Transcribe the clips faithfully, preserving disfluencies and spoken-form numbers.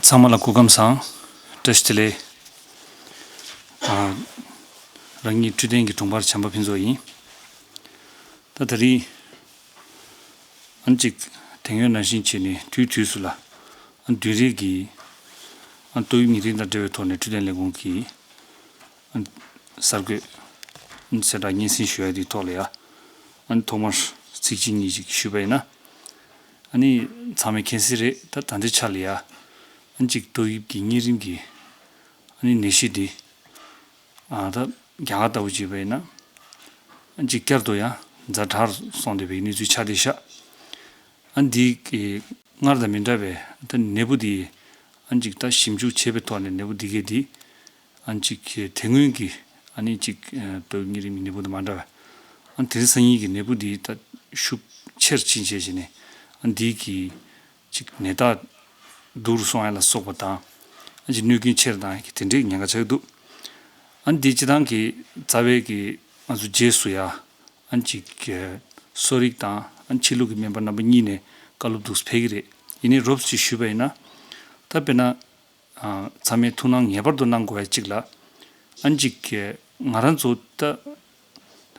ཚང་མ་ལ་སྐུ་ཁམས་བཟང་། བཀྲ་ཤིས་བདེ་ལེགས། ཨ། རང་ཉིད་འཕྲོད་བསྟེན་གྱི་དྲུང་འཕར་བྱམས་པ་ཕུན་ཚོགས་ཡིན། ད་དེ་རིང་ཨ་ནི་གཅིག་དེ་སྔོན་ནང་བཞིན་བྱས་ནས་དུས་དུས་སུ་ལ་ཨ་ནི་བདུན་རེ་གི་ཨ་ནི་ཏོག་དབྱིབས་ཉེ་རིམས་དང་འབྲེལ་བའི་ཐོག་ནས་འཕྲོད་བསྟེན་ལས་ཁུངས་ཀྱི་ཨ་ནི་གསར་འགོད་ཨ་ནི་གསལ་བསྒྲགས་སྙན་སེང་ཞུ་ཡ་དེའི་ཐོག་ལ་ཡ། ཨ་ནི་ཐོག་མར་ཚིག་གཅིག་གཉིས་ཤིག་ཞུས་པ་ཡིན་ན། ཨ་ནི་ཚང་མས་མཁྱེན་གསལ་རེད། ད་ད་ལྟའི་ཆ་ལ་ཡ་ཨ་ནི་གཅིག་ཏོག་དབྱིབས་ཀྱི་ཉེ་རིམས་ཀྱི་ཨ་ནི་ནད་གཞི་འདི་ཨ་ད་རྒྱ་གར་ལྟ་བུ་བྱས་པ་ཡིན་ན་ཨ་ནི་གཅིག་བསྐྱར་དུ་ཡང་ཛ་དྲག་སོང་བསྡད་པའི་གནས་ཚུལ་ཆགས་བསྡད་ཤག་ཨ་ནི་འདི་གི་སྔར་དང་མི་འདྲ་བའི་ད་ནད་འབུ་འདི་ཨ་ནི་གཅིག་ད་ཞིབ་འཇུག་བྱས་པའི་ཐོག་ནས་ནད་འབུ་འདི་གས་འདི་ཨ་ནི་གཅིག་གི་དེ་སྔོན་གྱི་ཨ་ནི་གཅིག་ཨ་ཏོག་དབྱིབས་ཉེ་རིམས་ཀྱི་ནད་འབུ་དང་མ་འདྲ་བ། ཨ་ནི་དེ་རིང་སང་ཉིན་གྱི་ནད་འབུ་འདི་ད་ཤུགས་ཆེར་ཕྱིན་བྱས་བྱས་ནས་ཨ་ནི་འདི་གི་གཅིག་ནད་རྟགས་སྡུག་རུ་སོང་ཡ་ལ་སོགས་པ་དང་ཨ་ནི་གཅིག་གནོད་སྐྱོན་ཆེར་བཏང་ཡ་གི་དེ་འདྲའི་ཉེན་ཁ་ཆགས་ཀྱི་འདུག་ཨ་ནི་འདི་སྤྱི་བཏང་གི་རྩ་བའི་གི་ང་ཚོ་རྗེས་སུ་ཡ་ཨ་ནི་གཅིག་གི་གསོ་རིག་དང་ཨ་ནི་ཕྱི་ལུགས་ཀྱི་སྨན་པ་རྣམ་པ་གཉིས་ནས་བཀའ་སློབ་འདུག་སེ་ཕེབས་ཀྱི་རེད། ཡིན་ནའི་རོབ་ཙམ་ཞུས་པ་ཡིན་ན་ད་དཔེར་ན། ཨ། ཚང་མས་ཐུགས་སྣང་ངེས་པར་དུ་གནང་དགོས་ཡ་གཅིག་ལ། ཨ་ནི་གཅིག་གི་ང་རང་ཚོ་ད་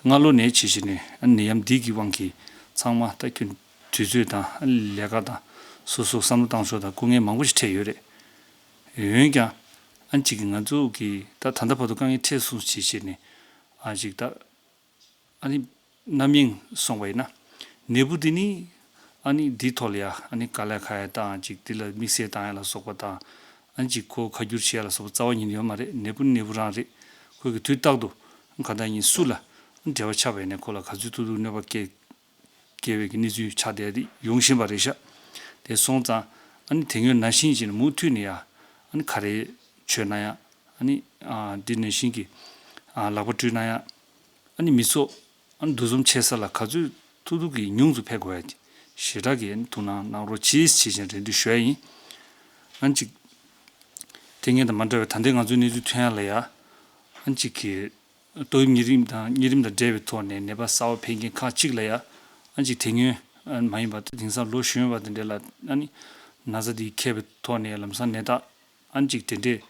སྔ་ལོ་ནས་བྱེད་བཞིན་ནས་ཨ་ནི་ནད་ཡམས་འདི་གི་དབང་གིས་ཚང་མ་ད་ཁྱོད་དུས་ཚོད་དང་ཨ་ནི་ལས་ཀ་དང་སོ་སོ་བསམ་བློ་བཏང་ཕྱོགས་དང་སྐུ་ངལ་མང་པོ་ཞིག་འཕྲད་ཡོད་རེད། འོན་ཀྱང་ཨ་ནི་གཅིག་གི་ང་ཚོ་གི་ད་ད་ལྟ་བར་དུ་དཀའ་ངལ་འཕྲད་སོང་བྱེད་བཞིན་ནས་ཨ་གཅིག་ད། ཨ་ནི་རྣམ་གཡེང་སོང་བ་ཡིན་ན། ནད་འབུ་འདི་ནི་ཨ་ནི་འདིའི་ཐོག་ལ་ཡ་ཨ་ནི་དཀའ་ལས་ཁག་ཡ་དང་ཅིག་འདི་ལ་དམིགས་བསལ་བཏང་ཡ་ལ་སོགས་པ་དང་ཨ་ནི་ཅིག་ཁོ་ཁ་བསྒྱུར་བྱེད་ཡ་ལ་སོགས་པ་རྩ་བ་ཉིད་ནས་ཡོད་མ་རེད། ནད་འབུ་ནི་ནད་འབུ་རང་རེད། ཁོས་གི་དུས་རྟག་ཏུ་གང་ལྟར་ཡིན་སུ་ལ་འབྲེལ་བ་ཆགས་པ་ཡིན་ན་ཁོ་ལ་ག་ཚོད་ཐུབ་ཐུབ་གནོད་པ་སྐྱེལ་སྐྱེལ་བའི་གི་གནས་ཚུལ་ཆགས་བསྡད་དེ་ཡོང་བཞིན་པ་རེད་ཤག་དེ་སོང་ཙང་ཨ་ནི་དེ་སྔོན་ནང་བཞིན་བྱས་ནས་མུ་མཐུད་ནས་ཡ་ཨ་ནི་ག་རེ་བྱོས་ན་ཡ་ཨ་ནི་འདི་ནང་བཞིན་གྱི་ལག་པ་བཀྲུས་ན་ཡ། ཨ་ནི་མི་ཚོགས་ཨ་ནི་འདུ་འཛོམས་ཆེ་ས་ལ་ག་ཚོད་ཐུབ་ཐུབ་ཀྱིས་ཉུང་དུ་ཕེབས་དགོས་ཡ་ཞེ་དྲག་གི་ཐུགས་སྣང་གནང་རོགས་གྱིས་ཞེས་བྱས་རེ་འདུན་ཞུ་ཡ་ཡིན། ཨ་ནི་གཅིག་དེ་སྔོན་དང་མ་འདྲ་བའི་ད་ལྟའི་ང་ཚོའི་གནས་ཚུལ་ཐོན་ཡ་ལ་ཡ་ཨ་ནི་གཅིག་གི་ཏོག་དབྱིབས་ཉེ་རིམས་དང་ཉེ་རིམས་དང་འབྲེལ་བའི་ཐོག་ནས་ནད་པ་གསར་པ་ཕེབས་མཁན་ཁག་ཅིག་ལ་ཡ་ཨ་ནི་གཅིག་དེ་སྔོན་ཨ་ནི་མ་ཡིན་པ་དེང་སང་ལོ་གཞོན་པ་དེ་འདྲ་ལ་ཨ་ནི་ན་ཚ་དེ་ཁྱབ་པའི་ཐོག་ནས་ལམ་སང་ནད་རྟགས། ཨ་ནི་གཅིག་དེ་འདྲས་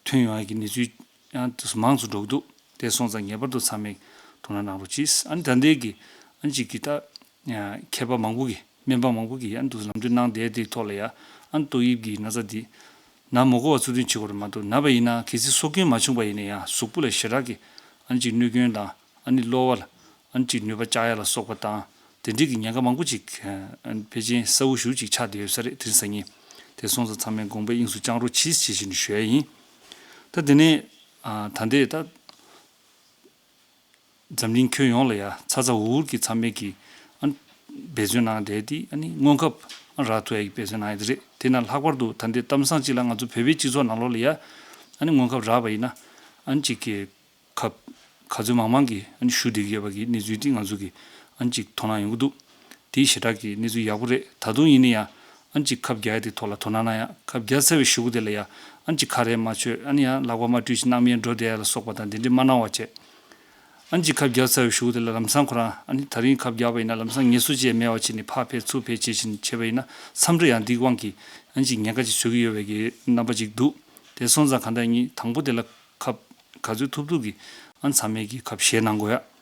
ཐོན་ཡོང་ཡ་གི་གནས་ཚུལ་ཡང་དུ་མང་དུ་འགྲོ་གི་འདུག་དེ་སོང་ཙང་ངེས་པར་དུ་ཚང་མས་དོ་སྣང་གནང་རོགས་གྱིས། ཨ་ནི་ད་ལྟའི་གི་ཨ་ནི་གཅིག་གི་ད་མཁས་པ་མང་པོ་གི་སྨན་པ་མང་པོ་གི་ཨ་ནི་དུ་ལམ་སྟོན་གནང་བསྡད་དེའི་ཐོག་ལ་ཡ་ཨ་ནི་ཏོག་དབྱིབས་ཀྱི་ན་ཚ་འདི་ན་མ་དགོས་པ་ཚུལ་མཐུན་བྱེད་དགོས་རེད་མ་གཏོགས་ན་བ་ཡིན་ན་གལ་སྲིད་སྲོག་སྐྱོན་མ་བྱུང་བ་ཡིན་ན་ཡང་གཟུགས་པོ་ལ་ཞེ་དྲག་གི་ཨ་ནི་གཅིག་གནོད་སྐྱོན་དང་ཨ་ནི་གློ་བ་ལ། ཨ་ནི་གཅིག་ནུས་པ་བཅག་ཡ་ལ་སོགས་པ་དང་དེ་འདྲའི་གི་ཉེན་ཁ་མང་པོ་ཅིག་ཨ་ནི་ཕལ་ཆེར་གསལ་བོ་ཞེ་པོ་ཅིག་ཆགས་བསྡད་ཡོད་ས་རེད། དེ་རིང་སང་ཉིན་དེ་སོང་ཙང་ཚང་མས་དགོངས་པ་དབྱིངས་སུ་བཅངས་རོགས་གྱིས་ཞེས་བྱས་ནས་ཞུ་ཡ་ཡིན། ད་དེ་ནས་ཨ་ད་ལྟའི་ད་འཛམ་གླིང་ཁྱོན་ཡོངས་ལ་ཡ་ཚ་ཚ་འུར་འུར་གྱི་ཚང་མས་ཀྱི་ཨ་ནི་འབད་བརྩོན་གནང་བསྡད་དེ་ཨ་ནི་སྔོན་ཁབ་རག་ཐུབ་ཡ་གི་འབད་བརྩོན་གནང་ཡ་དེ་རེད། དེ་ན་ལྷག་པར་དུ་ད་ལྟའི་གཏམ་བཟང་ཅིག་ལ་ང་ཚོ་བོད་པའི་སྤྱི་ཚོགས་ནང་ལོགས་ལ་ཡ་ཨ་ནི་སྔོན་ཁབ་རག་པ་ཡིན་ན་ཨ་ནི་གཅིག་གི་ཁབ་ག་ཚོད་མང་མང་གིས་ཨ་ནི་ཞུ་བསྡད་ཀྱི་ཡོད་པ་གི་གནས་ཚུལ་དེ་ང་ཚོ་གི་ཨ་ནི་གཅིག་དོ་སྣང་ཡོང་གི་འདུག་དེ་ཞེ་དྲག་གི་གནས་ཚུལ་ཡག་པོ་རེད། ད་དུང་ཡིན་ན་ཡང་ཨ་ནི་གཅིག་ཁབ་རྒྱག་ཡ་དེ་ཐོག་ལ་དོ་སྣང་གནང་ཡ། ཁབ་རྒྱག་ཚར་བའི་གཞུག་གུ་དེ་ལ་ཡ་ཨ་ནི་གཅིག་ཁ་རས་མ་མཆོད་ཨ་ནི་ཡང་ལག་པ་མ་བཀྲུས་ཤིག་སྣང་མེད་འགྲོ་བསྡད་ཡ་ལ་སོགས་པ་དང་དེ་འདྲས་མ་གནང་བ་བྱས། ཨ་ནི་གཅིག་ཁབ་རྒྱག་ཚར་བའི་གཞུག་གུ་དེ་ལ་ལམ་སང་ཁོ་རང་ཨ་ནི་ད་རིང་ཁབ་རྒྱག་པ་ཡིན་ན་ལམ་སང་ངལ་གསོ་བྱས་མེད་པ་བྱས་ནས་ཕར་ཕེབས་ཚུར་ཕེབས་བྱས་བྱས་ནས་བྱས་པ་ཡིན་ན་མཚམས་རེ་ཡང་འདིའི་དབང་གིས་ཨ་ནི་གཅིག་ཉེན་ཁ་ཅིག་བཟོ་གི་ཡོད་པའི་གི་རྣམ་པ་ཅིག་འདུག་དེ་སོང་ཙང་གང་ལྟར་ངས་དང་པོ་དེ་ལ་ཁབ་ག་ཚོད་ཐུབ་ཐུབ་ཀྱིས་ཨ་ནི་ཚང་མས་ཀྱིས་ཁབ་བཞེས་གནང་དགོས་ཡ།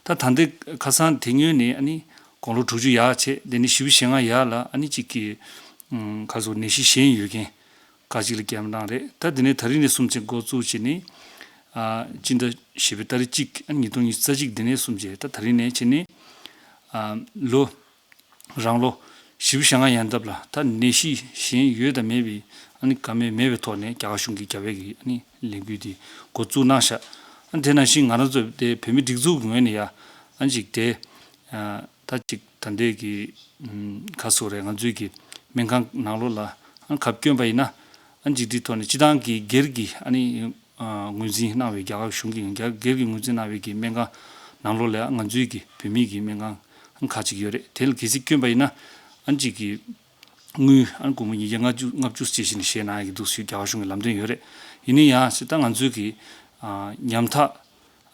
ད་ད་ལྟའི་ཁ་སང་དེ་སྔོན་ནས་ཨ་ནི་དགུང་ལོ་དྲུག་ཅུ་ཡར་བྱས་དེ་ནས་བཞི་བཅུ་ཞེ་ལྔ་ཡར་ལ་ཨ་ནི་གཅིག་གི་ཁ་སོ་ནད་གཞི་གཞན་ཡོད་མཁན་ཁག་ཅིག་ལ་རྒྱག་གནང་རེད། ད་དེ་ནས་ད་རིང་ནས་བཟུང་བྱས་འགོ་བཙུགས་བྱས་ནས་ཨ་སྤྱི་ཟླ་བཞི་པའི་ཏ་རིག་གཅིག་ཨ་ནི་ཉིས་སྟོང་ཉི་ཤུ་རྩ་གཅིག་དེ་ནས་བཟུང་བྱས་ད་ད་རིང་ནས་བྱས་ནས་ཨ་ལོ། རང་ལོ་བཞི་བཅུ་ཞེ་ལྔ་ཡན་འདབ་ལ་ད་ནད་གཞི་གཞན་ཡོད་དང་མེད་པའི་ཨ་ནི་བཀའ་མོལ་མེད་པའི་ཐོག་ནས་རྒྱ་གར་གཞུང་གིས་རྒྱ་བལ་གྱི་ཨ་ནི་ལས་འགུལ་འདི་འགོ་བཙུགས་གནང་ཤག་ཨ་ནི་དེ་ནང་བཞིན་ང་རང་ཚོ་དེ་བོད་མི་སྒྲིག་འཛུགས་ཀྱི་ངོས་ནས་ཡ་ཨ་ནི་ཅིག་དེ་ཨ་ད་ཅིག་ད་ལྟའི་གི་ཨམ་ག་ཟེར་རེད། ང་ཚོའི་གི་སྨན་ཁང་ནང་ལོགས་ལ་ཨ་ནི་ཁབ་བསྐྱོན་པ་ཡིན་ན་ཨ་ནི་ཅིག་དེའི་ཐོག་ནས་སྤྱི་བཏང་གི་སྒེར་གྱི་ཨ་ནི། ཨ་ངོས་འཛིན་གནང་བའི་རྒྱ་གར་གཞུང་གིས་ཡང་རྒྱ་སྒེར་གྱི་ངོས་འཛིན་གནང་བའི་གི་སྨན་ཁང་ནང་ལོགས་ལ་ང་ཚོའི་གི་བོད་མིའི་གི་སྨན་ཁང་ཁག་ཅིག་ཡོད་རེད། དེ་ལ་གལ་སྲིད་བསྐྱོན་པ་ཡིན་ན་ཨ་ནི་གཅིག་གི་དངུལ་ཨ་ནི་སྒོར་མོ་ཉིས་བརྒྱ་ལྔ་བཅུ་ལྔ་བཅུ་ཅེས་བྱས་ནས་བཞེས་གནང་ཡ་གི་འདུག་ཟེར་རྒྱ་གར་གཞུང་གི་ལམ་སྟོན་ཡོད་རེད། ཡིན་ན་ཡང་ད་ང་ཚོའི་གི་ཨ་ཉམ་ཐག་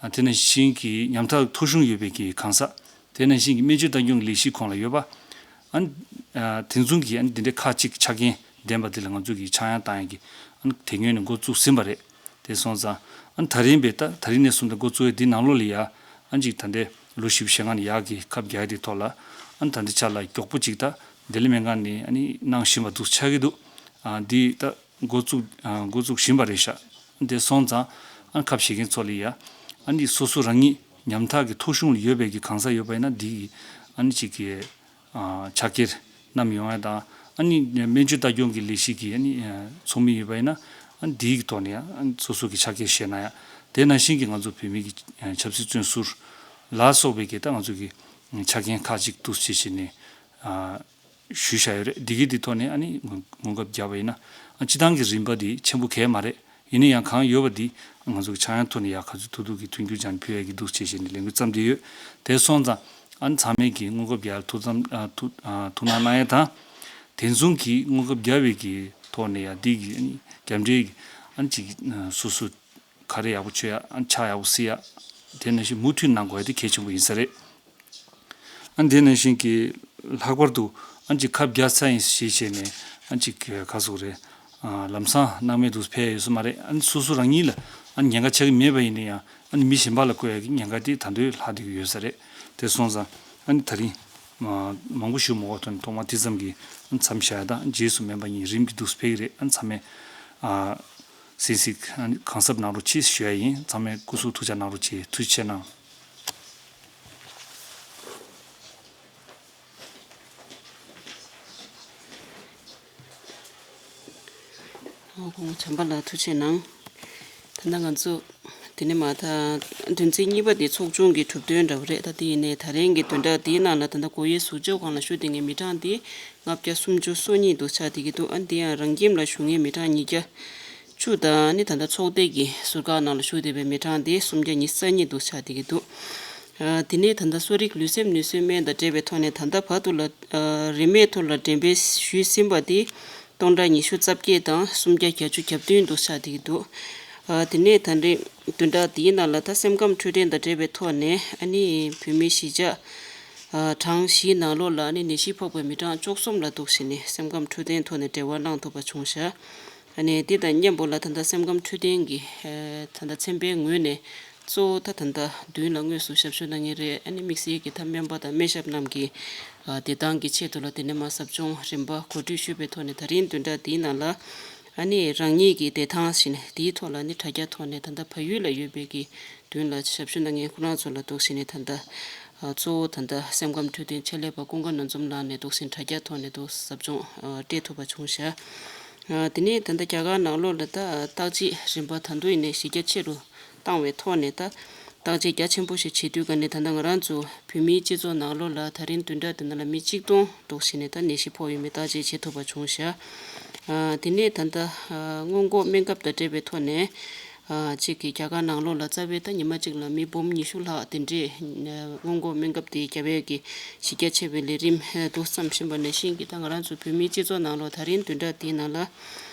ཨ་དེ་ནང་བཞིན་གྱི་ཉམ་ཐག་ཐོ་གཞུང་ཡོད་པའི་གི་གང་ཟག་དེ་ནང་བཞིན་གྱི་སྨན་བཅོས་ལྟ་སྐྱོང་གི་ལས་གཞིའི་ཁོངས་ལ་ཡོད་པ། ཨ་ནི་ཨ་དེ་མཚུངས་ཀྱི་ཨ་ནི་འདི་འདྲའི་ཁག་ཅིག་ཆ་རྐྱེན་ ལྡན་པ་དེ་ལ་ང་ཚོ་གི་ཆག་ཡང་བཏང་ཡག་གི་ཨ་ནི་དེ་སྔོན་ནས་འགོ་བཙུགས་ཟིན་པ་རེད། དེ་སོང་ཙང་ཨ་ནི་ད་རིང་བས་ད་ད་རིང་ནས་བཟུང་སྟེ་འགོ་བཙུགས་ཡས་འདི་ནང་ལོགས་ལ་ཡ་ཨ་ནི་ཅིག་ད་ལྟའི་ལོ་བཞི་བཅུ་ཞེ་ལྔ་ནས་ཡར་གྱི་ཁབ་རྒྱག་ཡས་དེ་ཐོག་ལ་ཨ་ནི་ད་ལྟའི་ཆ་ལ་མགྱོགས་པོ་ཅིག་ད་འདི་ལ་སྨན་ཁང་ནས་ཨ་ནི་གནང་བཞིན་པ་འདུག་ཆགས་ཀྱི་འདུག་ཨ་འདི་ད་འགོ་བཙུགས་ཨ་འགོ་བཙུགས་བཞིན་པ་རེད་ཤག་དེ་སོང་ཙང་ཨ་ནི་ཁབ་བཞེས་མཁན་ཚོ་ལ་ཡ་ཨ་ནི་སོ་སོ་རང་ཉིད་ཉམ་ཐག་གི་ཐོ་གཞུང་ལ་ཡོད་པའི་གི་གང་ཟག་ཡོད་པ་ཡིན་ན་འདི་གི་ཨ་ནི་ཅིག་གི་ཨ་ཕྱག་འཁྱེར་བསྣམས་ཡོང་ཡ་དང་ཨ་ནི་སྨན་བཅོས་ལྟ་སྐྱོང་གི་ལས་གཞི་གི་ཨ་ནི་ཚོགས་མི་ཡོད་པ་ཡིན་ན་ཨ་ནི་འདིའི་གི་ཐོག་ནས་ཨ་ནི་སོ་སོ་གི་ཕྱག་འཁྱེར་བཞེས་གནང་ཡ། དེ་ནང་བཞིན་གྱི་ང་ཚོ་བོད་མི་གི་ཆབ་སྲིད་བཙོན་ཟུར་ལ་སོགས་པའི་གི་ད་ང་ཚོ་གི་ཕྱག་འཁྱེར་ཁག་ཅིག་འདུག་སེ་བྱས་ནས་ཨ་ཞུས་བཞག་ཡོད་རེད། འདི་གི་འདི་ཐོག་ནས་ཨ་ནི་སྔོན་སྔོན་ཁབ་བརྒྱབ་པ་ཡིན་ན་ཨ་སྤྱི་བཏང་གི་རིན་པ་འདི་ཆེན་པོ་གང་ཡང་མ་རེད། ཡིན་ན་ཡང་གང་ཡོད་པ་འདི་ང་ཚོ་གི་ཆག་ཡང་ཐོག་ནས་ཡར་ག་ཚོད་ཐུབ་ཐུབ་ཀྱི་མཐུན་འགྱུར་སྦྱར་ནས་ཕུལ་ཡས་ཀྱི་འདུག་བྱས་བྱས་ནས་ལས་འགུལ་བརྩམས་བསྡད་ཡོད། དེ་སོང་ཙང་ཨ་ནི་ཚང་མས་ཀྱི་སྔོན་ཁབ་རྒྱག་ཐུབ་ཙམ་ཨ་ཐུབ་ཐུབ་སྣང་གནང་ཡས་དང་། དེ་མཚུངས་ཀྱི་སྔོན་ཁབ་རྒྱག་པའི་གི་ཐོག་ནས་ཡང་འདི་གི་ཨ་ནི་རྒྱབ་འབྲེལ་གྱི་ཨ་ནི་ཅིག་སོ་སོ་ག་རེ་ཡག་པོ་བྱོས་ཡ་ཨ་ནི་ཕྱག་ཡག་པོ་གཟིགས་ཡ། དེ་ནང་བཞིན་མུ་མཐུད་གནང་དགོས་ཡ་དེ་གལ་ཆེན་པོ་ཡིན་ས་རེད། ཨ་ནི་དེ་ནང་བཞིན་གྱི་ལྷག་པར་དུ་ཨ་ནི་ཅིག་ཁབ་བརྒྱབ་ཚར་ཡིན་ཞེས་བྱས་ནས་ཨ་ནི་ཅིག་ག་ཟེར་དགོས་རེད། ཨ་ལམ་སང་སྣང་མེད་དུ་ཕེབས་ཡོད་ས་མ་རེད། ཨ་ནི་སོ་སོ་རང་ཉིད་ལ་ཨ་ནི་ཉེན་ཁ་ཆགས་ཀྱི་མེད་པ་ཡིན་ན་ཡང་ཨ་ནི་མི་གཞན་པ་ལ་བཀོད་ཡ་གི་ཉེན་ཁ་དེ་ད་དུང་ལྷག་བསྡད་ཀྱི་ཡོད་ས་རེད། དེ་སོང་ཙང་ཨ་ནི་ད་རིང་མ་མང་པོ་ཞུ་མ་དགོས་དོན་ཐོག་མ་དེ་ཙམ་གྱིས་ཨ་ནི་མཚམས་བཞག་ཡ་དང་རྗེས་སུ་སྨན་པ་ཡིན་རིམ་གྱིས་འདུག་སེ་ཕེབས་ཀྱི་རེད། ཨ་ནི་ཚང་མས་ཨ་གཟིགས་གཟིགས་ཨ་ནི་གང་ཟབ་གནང་རོགས་གྱིས་ཞུ་ཡ་ཡིན། ཚང་མས་སྐུ་གཟུགས་ཐུགས་ཅག་གནང་རོགས་གྱིས། ཐུགས་རྗེ་ཆེ་གནང་། ཨོ་ཁོང་བྱམས་པ་ལགས་ཐུགས་རྗེ་གནང་། ད་ལྟ་ང་ཚོ་དེ་ནས་མ་ད་དོན་ཚན་གཉིས་པ་དེ་ཚོགས་ཆུང་གི་གྲུབ་དོན་འདྲ་བོ་རེད། ད་དེ་ཡིན་ནའི་ད་རིང་གི་བདུན་ཕྲག་དེའི་ནང་ལ་ད་ལྟ་སྒོ་དབྱེ་ཟུར་བཅོས་སྒང་ལ་ཞུགས་བསྡད་མཁན་མི་གྲངས་དེ་ལྔ་བརྒྱ་སུམ་ཅུ་སོ་གཉིས་འདུག་ཆགས་བསྡད་ཀྱི་འདུག་ཨ་ནི་དེ་ཡང་རང་ཁྱིམ་ལ་བཞུགས་མཁན་མི་གྲངས་ཉིས་བརྒྱ་བཅུ་དང་ནི་ད་ལྟ་ཚོགས་སྡེ་གི་ཟུར་བཀག་ནང་ལ་ཞུགས་བསྡད་པའི་མི་གྲངས་དེ་སུམ་བརྒྱ་ཉི་ཤུ་རྩ་གཉིས་འདུག་ཆགས་བསྡད་ཀྱི་འདུག་ཨ་དེ་ནས་ད་ལྟ་གསོ་རིག་ལུས་སེམས་ནུས་གསོའི་སྨན་དང་འབྲེལ་བའི་ཐོག་ནས་ད་ལྟ་བར་དུ་ལ་ཨ་རིན་མེད་ཐོག་ལ་འགྲེམས་སྤེལ་ཞུས་ཟིན་པ་དེ་སྟོང་ཕྲག་ཉི་ཤུ་རྩ་བརྒྱད་དང་སུམ་བརྒྱ་བརྒྱད་ཅུ་གྱ་བདུན་འདུག་ཆགས་བསྡད་ཀྱི་འདུག་ཨ་དེ་ནས་ད་རེས་བདུན་ཕྲག་འདིའི་ནང་ལ་ད་སེམས་ཁམས་འཕྲོད་བསྟེན་དང་འབྲེལ་བའི་ཐོག་ནས་ཨ་ནི་བོད་མི་གཞིས་ཆགས་ཨ་གྲངས་བཞིའི་ནང་ལོགས་ལ་ཨ་ནི་ནད་གཞི་ཕོག་པའི་མི་གྲངས་བཅུ་གསུམ་ལ་འདུག་བྱས་ནས་སེམས་ཁམས་འཕྲོད་བསྟེན་ཐོག་ནས་འབྲེལ་བ་གནང་ཐུབ་པ་བྱུང་ཤག་ཨ་ནི་འདི་དང་མཉམ་པོ་ལ་ད་ལྟ་སེམས་ཁམས་འཕྲོད་བསྟེན་གྱི་ཨ་ད་ལྟ་ཚན་པའི་ངོས་ནས་གཙོ་བོ་ད་ད་ལྟ་མདུན་ལ་དངོས་སུ་ཞབས་ཞུ་གནང་མཁན་རེད། ཨ་ནི་དམིགས་བསལ་གྱི་ད་སྨན་པ་དང་སྨན་ཞབས་རྣམས་ཀྱིས་ཨ་བདེ་ཐང་གི་ཆེད་དུ་ལ་དེ་ནས་མར་ཟབ་སྦྱོང་རིམ་པ་གོ་སྒྲིག་ཞུས་པའི་ཐོག་ནས་ད་རིང་བདུན་ཕྲག་འདིའི་ནང་ལ་ཨ་ནི་རང་ཉིད་ཀྱི་བདེ་ཐང་ཞིག་ནས་དེའི་ཐོག་ལ་ནི་དྲ་རྒྱ་ཐོག་ནས་ད་ལྟ་བལ་ཡུལ་ལ་ཡོད་པའི་གི་མདུན་ལ་ཞབས་ཞུ་གནང་མཁན་ཁོ་རང་ཚོ་ལ་འདུག་སེ་ནས་ད་ལྟ་ཨ་གཙོ་བོ་ད་ལྟ་སེམས་ཁམས་འཕྲོད་བསྟེན་ཆེད་ལས་པ་ཀུན་དགའ་ནོར་འཛོམས་ལགས་ནས་འདུག་སེ་དྲ་རྒྱ་ཐོག་ནས་འདུག་ཟབ་སྦྱོང་ཨ་སྤྲད་ཐུབ་པ་བྱུང་ཤག་ཨ་དེ་ནས་ད་ལྟ་རྒྱ་གར་ནང་ལོགས་ལ་ད་བརྟག་དཔྱད་རིམ་པ་ད་དུང་ཡིན་ནའི་གཞི་རྒྱ་ཆེ་རུ་བཏང་བའི་ཐོག་ནས་ད་བརྟག་དཔྱད་རྒྱ་ཆེན་པོ་ཞིག་བྱེད་དུས་ག་ནས་ད་ལྟ་ང་རང་ཚོ་བོད་མིའི་སྤྱི་ཚོགས་ནང་ལོགས་ལ་ད་རིང་བདུན་ཕྲག་འདི་ནང་ལ་མི་གཅིག་སྟོང་འདུག་སེ་ནས་ད་ནད་གཞི་ཕོག་ཡོད་མེད་བརྟག་དཔྱད་བྱེད་ཐུབ་པ་བྱུང་ཤག་ཨ་དེ་ནས་ད་ལྟ་ཨ་སྔོན་འགོག་སྨན་ཁབ་དང་འབྲེལ་བའི་ཐོག་ནས་ཨ་གཅིག་གི་རྒྱ་གར་ནང་ལོགས་ལ་རྩ་བའི་ད་ཉི་མ་གཅིག་ལ་མི་འབུམ་ཉི་ཤུ་ལྷག་དེ་འདྲས་སྔོན་འགོག་སྨན་ཁབ་དེ་བརྒྱབ་ཡས་ཀྱི་གཞི་རྒྱ་ཆེ་བའི་ལས་རིམ་འདུག་བརྩམས་བཞིན་པ་ནང་བཞིན་གྱི་ད་ང་རང་ཚོ་བོད་མིའི་སྤྱི་ཚོགས་ནང་ལོགས་ད་རིང་བདུན་ཕྲག་འདིའི་ནང་ལ།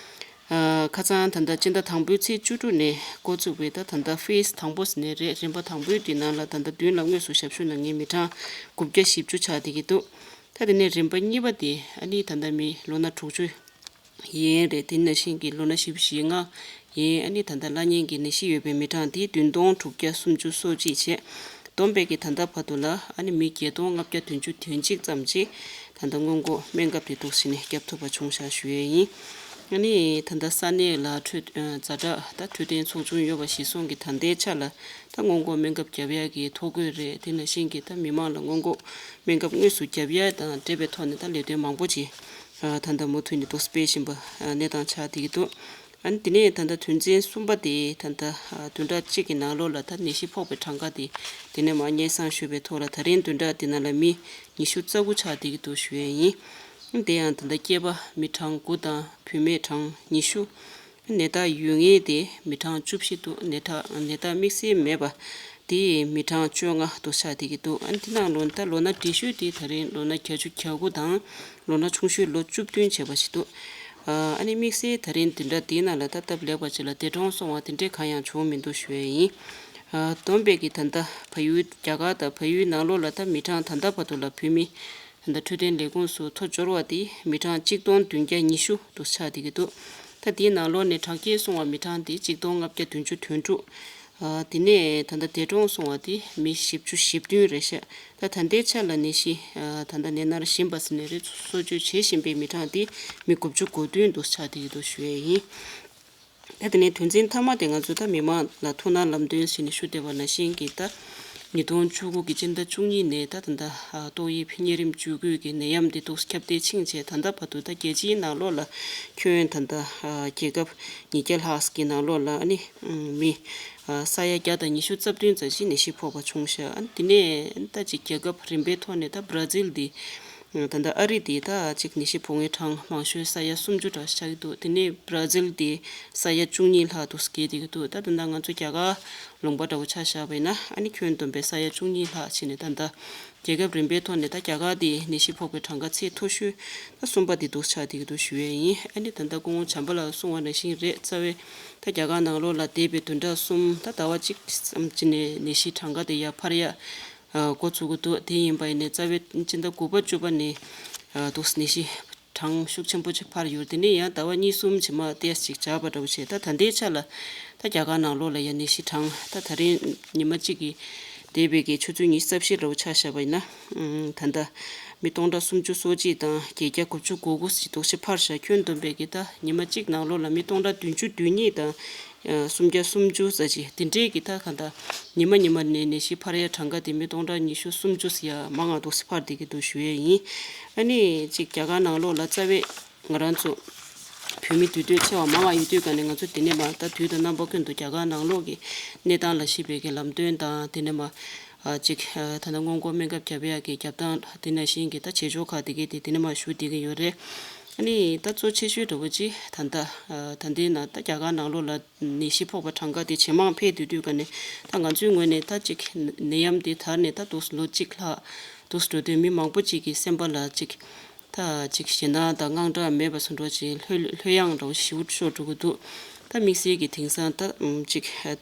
ཨ་ཁ་སང་ད་ལྟ་སྤྱི་ཟླ་དང་པོའི་ཚེས་བཅུ་དྲུག་ནས་འགོ་བཙུགས་པའི་ད་ད་ལྟ་ཕེ་སི་དང་པོ་ཟེར་ནའི་རེད། རིམ་པ་དང་པོའི་དེ་ནང་ལ་ད་ལྟ་མདུན་ལ་དངོས་སུ་ཞབས་ཞུ་གནང་མཁན་མི་གྲངས་དགུ་བརྒྱ་བཞི་བཅུ་ཆགས་བསྡད་ཀྱི་འདུག་ད་དེ་ནས་རིམ་པ་གཉིས་པ་དེ་ཨ་ནི་ད་ལྟ་མི་ལོ་ན་དྲུག་ཅུ་ཡན་རེད། དེ་ནང་བཞིན་གྱི་ལོ་ན་བཞི་བཅུ་ཞེ་ལྔ་ཡན། ཨ་ནི་ད་ལྟ་བླ་གཉན་གྱི་ནད་གཞི་ཡོད་པའི་མི་གྲངས་དེ་བདུན་སྟོང་དྲུག་བརྒྱ་སུམ་ཅུ་སོ་གཅིག་བྱས། བསྡོམས་པས་ཀྱི་ད་ལྟ་བར་དུ་ལ་ཨ་ནི་མི་བརྒྱད་སྟོང་ལྔ་བརྒྱ་བདུན་ཅུ་དོན་གཅིག་ཙམ་ཅིག་ད་ལྟ་སྔོན་འགོག་སྨན་ཁབ་དེ་འདུག་སེ་ནས་བརྒྱབ་ཐུབ་པ་བྱུང་ཤག་ཞུ་ཡས་ཡིན། ཨ་ནི་ད་ལྟ་ས་གནས་ལ་འཕྲོད་ཛ་དྲག་ད་འཕྲོད་བསྟེན་ཚོགས་ཆུང་ཡོད་པ་གཞིར་བཟུང་གི་ད་ལྟའི་ཆ་ལ་ད་སྔོན་འགོག་སྨན་ཁབ་བརྒྱབ་ཡག་གི་ཐོ་འགོད་རེད། དེ་ནང་བཞིན་གྱི་ད་མི་མང་ལ་སྔོན་འགོག་སྨན་ཁབ་དངོས་སུ་བརྒྱབ་ཡག་དང་འབྲེལ་བའི་ཐོག་ནས་ད་ལས་དོན་མང་པོ་ཅིག་ད་ལྟ་མུ་མཐུད་ནས་འདུག་སྤེལ་བཞིན་པ་གནས་སྟངས་ཆགས་བསྡད་ཀྱི་འདུག་ཨ་ནི་དེ་ནས་ད་ལྟ་དོན་ཚན་གསུམ་པ་དེ་ད་ལྟ་བདུན་ཕྲག་གཅིག་གི་ནང་ལོགས་ལ་ད་ནད་གཞི་ཕོག་པའི་གྲངས་ཀ་དེ་དེ་ནས་མར་སྙན་སེང་ཞུས་པའི་ཐོག་ལ་ད་རིང་བདུན་ཕྲག་འདི་ནང་ལ་མི་ཉི་ཤུ་རྩ་དགུ་ཆགས་བསྡད་ཀྱི་འདུག་ཞུ་ཡས་ཡིན། དེ་ཡང་ད་ལྟ་སྐྱེས་པ་མི་གྲངས་དགུ་དང་བུད་མེད་གྲངས་ཉི་ཤུ། ནད་རྟགས་ཡོད་མཁན་དེ་མི་གྲངས་བཅུ་བཞི་འདུག་ནད་རྟགས་ནད་རྟགས་དམིགས་བསལ་མེད་པ་དེ་ཡི་མི་གྲངས་བཅོ་ལྔ་འདུག་ཆགས་བསྡད་ཀྱི་འདུག་ཨ་ནི་དེ་ནང་ལོ་ད་ལོ་ན་བགྲེས་ཤོས་དེ་ད་རིང་ལོ་ན་བརྒྱད་ཅུ་གྱ་དགུ་དང་ལོ་ན་ཆུང་ཤོས་ལོ་བཅུ་བདུན་བྱས་པ་ཞིག་འདུག་ཨ་ནི་དམིགས་བསལ་ད་རིང་འདི་འདྲ་འདིའི་ནང་ལ་ད་སྟབས་ལེགས་པ་ཅིག་ལ་འདས་གྲོངས་སོང་བ་དེ་འདྲས་གང་ཡང་བྱུང་མི་འདུག་ཞུ་ཡས་ཡིན། ཨ་བསྡོམས་པས་ཀྱི་ད་ལྟ་བལ་ཡུལ་རྒྱ་གར་དང་བལ་ཡུལ་ནང་ལོགས་ལ་ད་མི་གྲངས་ད་ལྟ་བར་དུ་ལ་བོད་མི་ ད་ལྟ་འཕྲོད་བསྟེན་ལས་ཁུངས་སུ་ཐོ་འབྱོར་བ་དེ་མི་གྲངས་གཅིག་སྟོང་བདུན་བརྒྱ་ཉི་ཤུ་འདུག་ཆགས་བསྡད་ཀྱི་འདུག་ད་དེའི་ནང་ལོགས་ནས་དྲག་སྐྱེད་སོང་བ་མི་གྲངས་དེ་གཅིག་སྟོང་ལྔ་བརྒྱ་བདུན་ཅུ་དོན་དྲུག་ཨ། དེ་ནས་ད་ལྟ་འདས་གྲོངས་སོང་བ་དེ་མི་བཞི་བཅུ་ཞེ་བདུན་རེད་ཤག་ད་ད་ལྟའི་ཆ་ལ་ནད་གཞི་ཨ། ད་ལྟ་ནད་མནར་བཞིན་པ་ཟེར་ནའི་རེད། གསོ་བཅོས་བྱེད་བཞིན་པའི་མི་གྲངས་དེ་མི་དགུ་བཅུ་གོ་བདུན་འདུག་ཆགས་བསྡད་ཀྱི་འདུག་ཞུ་ཡས་ཡིན། ད་དེ་ནས་དོན་ཚན་མཐའ་མ་དེ་ང་ཚོས་ད་མི་མང་ལ་ཐུགས་སྣང་ལམ་སྟོན་ཟེར་ནས་ཞུ་བསྡད་པ་ནང་བཞིན་གྱི་ད་ཉིས་སྟོང་བཅུ་དགུ་གི་སྤྱི་ཟླ་བཅུ་གཉིས་ནས་ད་ད་ལྟ་ཨ། ཏོག་དབྱིབས་གཉན་རིམས་བཅུ་དགུ་གི་ནད་ཡམས་འདི་ཏོག་ཙམ་ཁྱབ་གདལ་ཕྱིན་བྱས། ད་ལྟ་བར་དུ་ད་རྒྱལ་སྤྱིའི་ནང་ལོགས་ལ་ཁྱོན་ད་ལྟ་ཨ། རྒྱལ་ཁབ་ཉིས་བརྒྱ་ལྷག་གི་ནང་ལོགས་ལ་ཨ་ནི་མི་ཨ། ས་ཡ་བརྒྱ་དང་ཉི་ཤུ་རྩ་བདུན་ཙམ་ཞིག་ནད་གཞི་ཕོག་པ་བྱུང་ཤག་ཨ་ནི་དེ་ནས་ད་ཅིག་རྒྱལ་ཁབ་རིམ་པའི་ཐོག་ནས་ད་བར་ཛིལ་འདི་ད་ལྟ་ཨ་རི་དེ་ད་ཅིག་ནད་གཞི་ཕོག་མཁན་གྲངས་མང་ཤོས་ས་ཡ་སུམ་ཅུ་འདྲ་ཞིག་ཆགས་ཀྱི་འདུག་དེ་ནས་བར་ཛིལ་དེ་ས་ཡ་བཅུ་གཉིས་ལྷག་འདུག་སྐྱེས་བསྡད་ཀྱི་འདུག་ད་ད་ལྟ་ང་ཚོ་རྒྱ་གར་ལུང་པ་འདྲ་བོ་ཆ་བཞག་པ་ཡིན་ན་ཨ་ནི་ཁྱོན་བསྡོམས་པས་ས་ཡ་བཅུ་གཉིས་ལྷག་ཕྱིན་ནས་ད་ལྟ་རྒྱལ་ཁབ་རིམ་པའི་ཐོག་ནས་ད་རྒྱ་གར་དེ་ནད་གཞི་ཕོག་པའི་གྲངས་ཀ་ཚད་མཐོ་ཤོས་ད་གསུམ་པ་དེ་འདུག་ཆགས་བསྡད་ཀྱི་འདུག་ཞུ་ཡས་ཡིན། ཨ་ནི་ད་ལྟ་སྐུ་ངོ་བྱམས་པ་ལགས་གསུངས་པ་ནང་བཞིན་རེད། རྩ་བའི་ད་རྒྱ་གར་ནང་ལོགས་ལ་འདས་པའི་བདུན་ཕྲག་གསུམ་ད་ཟླ་བ་གཅིག་ཙམ་ཅིག་ནས་ནད་གཞི་གྲངས་ཀ་དེ་ཡར་འཕར་ཡ་ཨ། འགོ་བཙུགས་ཀྱི་འདུག་དེ་ཡིན་པ་ཡིན་ནའི་རྩ་བའི་སྤྱི་ཟླ་དགུ་པ་བཅུ་པ་ནས་ཨ། འདུག་ནད་གཞི་གྲངས་ཤུགས་ཆེན་པོ་ཅིག་འཕར་ཡོད། དེ་ནས་ཡང་ཟླ་བ་གཉིས་གསུམ་ཕྱི་མ་ཏོག་ཙམ་ཅིག་འཇགས་པ་འདྲ་བོ་བྱས། ད་ད་ལྟའི་ཆ་ལ་ད་རྒྱ་གར་ནང་ལོགས་ལ་ཡང་ནད་གཞི་གྲངས་ད་ད་རིང་ཉི་མ་གཅིག་གི་འདས་པའི་གི་ཆུ་ཚོད་ཉི་ཤུ་རྩ་བཞི་འདྲ་བོ་ཆ་བཞག་པ་ཡིན་ན་ཨ། ད་ལྟ་མི་སྟོང་ཕྲག་སུམ་ཅུ་སོ་གཅིག་དང་བརྒྱད་བརྒྱ་དགུ་བཅུ་གོ་དགུ་ཞིག་འདུག་ཕར་བཞག་ཁྱོན་བསྡོམས་པའི་གི་ད་ཉི་མ་གཅིག་ནང་ལོགས་ལ་མི་སྟོང་ཕྲག་བདུན་ཅུ་དོན་གཉིས་དང་། སུམ་བརྒྱ་སུམ་ཅུ་ཙམ་ཅིག་དེ་འདྲའི་གི་ད་གང་ལྟར་ཉི་མ་ཉི་མ་ནས་ནད་གཞི་འཕར་ཡ་གྲངས་ཀ་དེ་མི་སྟོང་ཕྲག་ཉི་ཤུ་སུམ་ཅུ་ཙམ་ཡ་མང་ང་འདུག་སེ་འཕར་བསྡད་ཀྱི་འདུག་ཞུ་ཡས་ཡིན། ཨ་ནི་ཅིག་རྒྱ་གར་ནང་ལོགས་ལ་རྩ་བའི་ང་རང་ཚོ་བོད་མི་འདུས་སྡོད་ཆེ་བ་མང་བ་ཡོད་དུས་ཀ་ནས་ང་ཚོ་དེ་ནས་མར་ད་དུས་དང་རྣམ་པ་ཀུན་ཏུ་རྒྱ་གར་ནང་ལོགས་ཀྱི་གནས་སྟངས་ལ་གཞིགས་པའི་གི་ལམ་སྟོན་དང་། དེ་ནས་མར་ཨ་ཅིག་ཨ་ད་ལྟ་སྔོན་འགོག་སྨན་ཁབ་བརྒྱབ་ཡག་གི་རྒྱབ་སྟངས་དེ་ནང་བཞིན་གྱི་ད་བྱེད་ཕྱོགས་ཁག་དེ་གའི་དེ་དེ་ནས་མར་ཞུ་བསྡད་ཀྱི་ཡོད་རེད། ཨ་ནི་ད་གཙོ་ཆེ་ཤོས་འདྲ་བོ་ཅིག་ད་ལྟ་ཨ་ད་ལྟའི་ནང་ད་རྒྱ་གར་ནང་ལོགས་ལ་ནད་གཞི་ཕོག་པ་གྲངས་ཀ་དེ་ཇེ་མང་འཕེལ་སྡོད་དུས་ཀ་ནས། ད་ང་ཚོའི་ངོས་ནས་ད་ཅིག་ནད་ཡམས་དེ་དར་ནས་ད་དུས་ལོ་གཅིག་ལྷག་དུས་འགྲོ་དུས་མི་མང་པོ་ཅིག་གི་སེམས་པ་ལ་ཅིག་ད་ཅིག་ཞེད་སྣང་དང་དངངས་སྐྲག་མེད་པ་བཟོ་འདྲ་ཅིག་ལྷོད་ལྷོད་ཡངས་འདྲ་བོ་ཞེ་པོ་ཤོར་འགྲོ་གི་འདུག་ད་དམིགས་བསལ་གྱི་དེང་སང་ད་ཨམ་ཅིག་ཨ་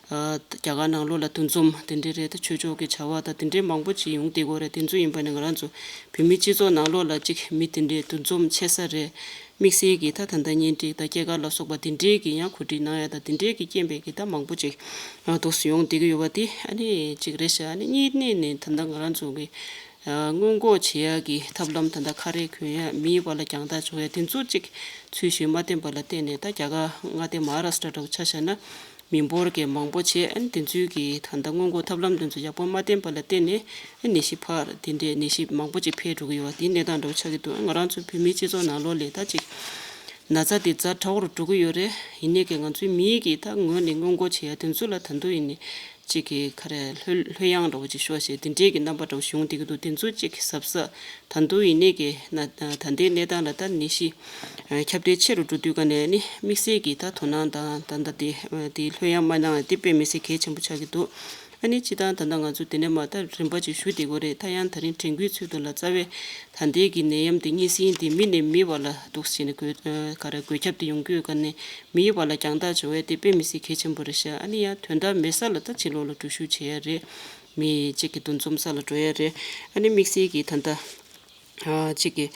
ཨ་རྒྱ་གར་ནང་ལོགས་ལ་འདུ་འཛོམས་དེ་འདྲ་རེད། ད་ཆོས་ཕྱོགས་ཀྱི་བྱ་བ་ད་དེ་འདྲའི་མང་པོ་ཅིག་ཡོང་བསྡད་ཀྱི་ཡོད་རེད། དེ་ཚོ་ཡིན་པ་ནི་ང་རང་ཚོ་བོད་མིའི་སྤྱི་ཚོགས་ནང་ལོགས་ལ་ཅིག་མི་དེ་འདྲའི་འདུ་འཛོམས་ཆེ་ས་རེད། དམིགས་བསལ་གྱི་ད་ད་ལྟ་གཉེན་སྒྲིག་དང་སྐྱེས་སྐར་ལ་སོགས་པ་དེ་འདྲའི་གི་ཡང་གོ་སྒྲིག་གནང་ཡ་ད་དེ་འདྲའི་གི་རྐྱེན་པས་གི་ད་མང་པོ་ཅིག་ཨ་འདུག་སེ་ཡོང་བསྡད་ཀྱི་ཡོད་པ་དེ་ཨ་ནི་ཅིག་རེད་ཤག་ཨ་ནི་གཉིས་ནས་ནི་ད་ལྟ་ང་རང་ཚོ་གི་ཨ་སྔོན་འགོག་བྱེད་ཡ་གི་ཐབས་ལམ་ད་ལྟ་ཁ་རས་གོན་ཡ་མིའི་བར་ལ་རྒྱང་ཐག་འཇོག་ཡ་དེ་ཚོ་ཅིག་ཚུལ་བཞིན་མ་བསྟེན་པ་ལ་བརྟེན་ནས། ད་རྒྱ་གར་མངའ་སྡེ་མ་ཧཱ་རཱ་ཤི་ཏྲ་འདྲ་བོ་ཆ་བཞག་ན། མི་འབོར་གྱི་མང་པོ་བྱས། ཨ་ནི་དེ་ཚོའི་གི་ད་ལྟ་སྔོན་འགོག་ཐབས་ལམ་དེ་ཚོ་ཡག་པོ་མ་བསྟེན་པ་ལ་བརྟེན་ནས་ཨ་ནད་གཞི་འཕར་དེ་འདྲའི་ནད་གཞི་མང་པོ་ཅིག་འཕེལ་འགྲོ་གི་ཡོད་པ་དེའི་གནས་སྟངས་འདྲ་བོ་ཆགས་ཀྱི་འདུག་ང་རང་ཚོ་བོད་མིའི་སྤྱི་ཚོགས་ནང་ལོགས་ལ་ད་ཅིག་ན་ཚ་དེ་ཛ་དྲག་པོ་རུ་འགྲོ་གི་ཡོད་རེད། ཡིན་ནའི་གི་ང་ཚོའི་མིའི་གི་ད་ངོས་ནས་སྔོན་འགོག་བྱེད་ཡ་དེ་ཚོ་ལ་ད་དུང་ཡིན་ནའི་ཅིག་གི་ཁ་རས་ལྷོད་ལྷོད་ཡངས་འདྲ་བོ་ཅིག་ཤོར་བྱས་དེ་འདྲའི་གི་རྣམ་པ་འདྲ་བོ་ཞིག་ཡོང་བསྡད་ཀྱི་འདུག་དེ་ཚོ་ཅིག་གཟབ་གཟབ། ད་དུང་ཡིན་ནའི་གི་ན་ད་ལྟའི་གནས་སྟངས་ལ་ད་ནད་གཞི་ཁྱབ་གདལ་ཆེ་རུ་འགྲོ་དུས་ཀ་ནས་ནི་དམིགས་བསལ་གྱི་ད་དོ་སྣང་དང་ད་ལྟ་དེ་དེ་ལྷོད་ཡངས་མ་གནང་དེ་དཔེ་མི་སྲིད་གལ་ཆེན་པོ་ཆགས་ཀྱི་འདུག་ཨ་ནི་སྤྱིར་བཏང་ད་ལྟ་ང་ཚོ་དེ་ནས་མར་ད་རིམ་པ་ཅིག་ཞུ་བསྡད་ཀྱི་ཡོད་རེད། ད་ཡང་ད་རིང་དྲན་སྐུལ་ཚུལ་དུ་ལ་རྩ་བའི་ད་ལྟའི་གི་ནད་ཡམས་དེ་གཉན་སྲིན་དེ་མི་ནས་མི་བར་ལ་འདུག་སེ་ནས་འགོས་ག་རེ་འགོས་ཁྱབ་དེ་ཡོང་གི་ཡོད་ཀ་ནས། མིའི་བར་ལ་རྒྱང་ཐག་འཇོག་ཡས་དེ་དཔེ་མི་སྲིད་གལ་ཆེན་པོ་རེད་ཤག་ཨ་ནི་ཡང་དོན་དག་མེད་ས་ལ་ད་ཕྱི་ལོགས་ལ་འགྲུལ་བཞུད་བྱེད་ཡ་རེད། མི་གཅིག་གི་འདུ་འཛོམས་ས་ལ་འགྲོ་ཡ་རེད། ཨ་ནི་དམིགས་བསལ་གྱི་ད་ལྟ་ཨ་གཅིག་གི་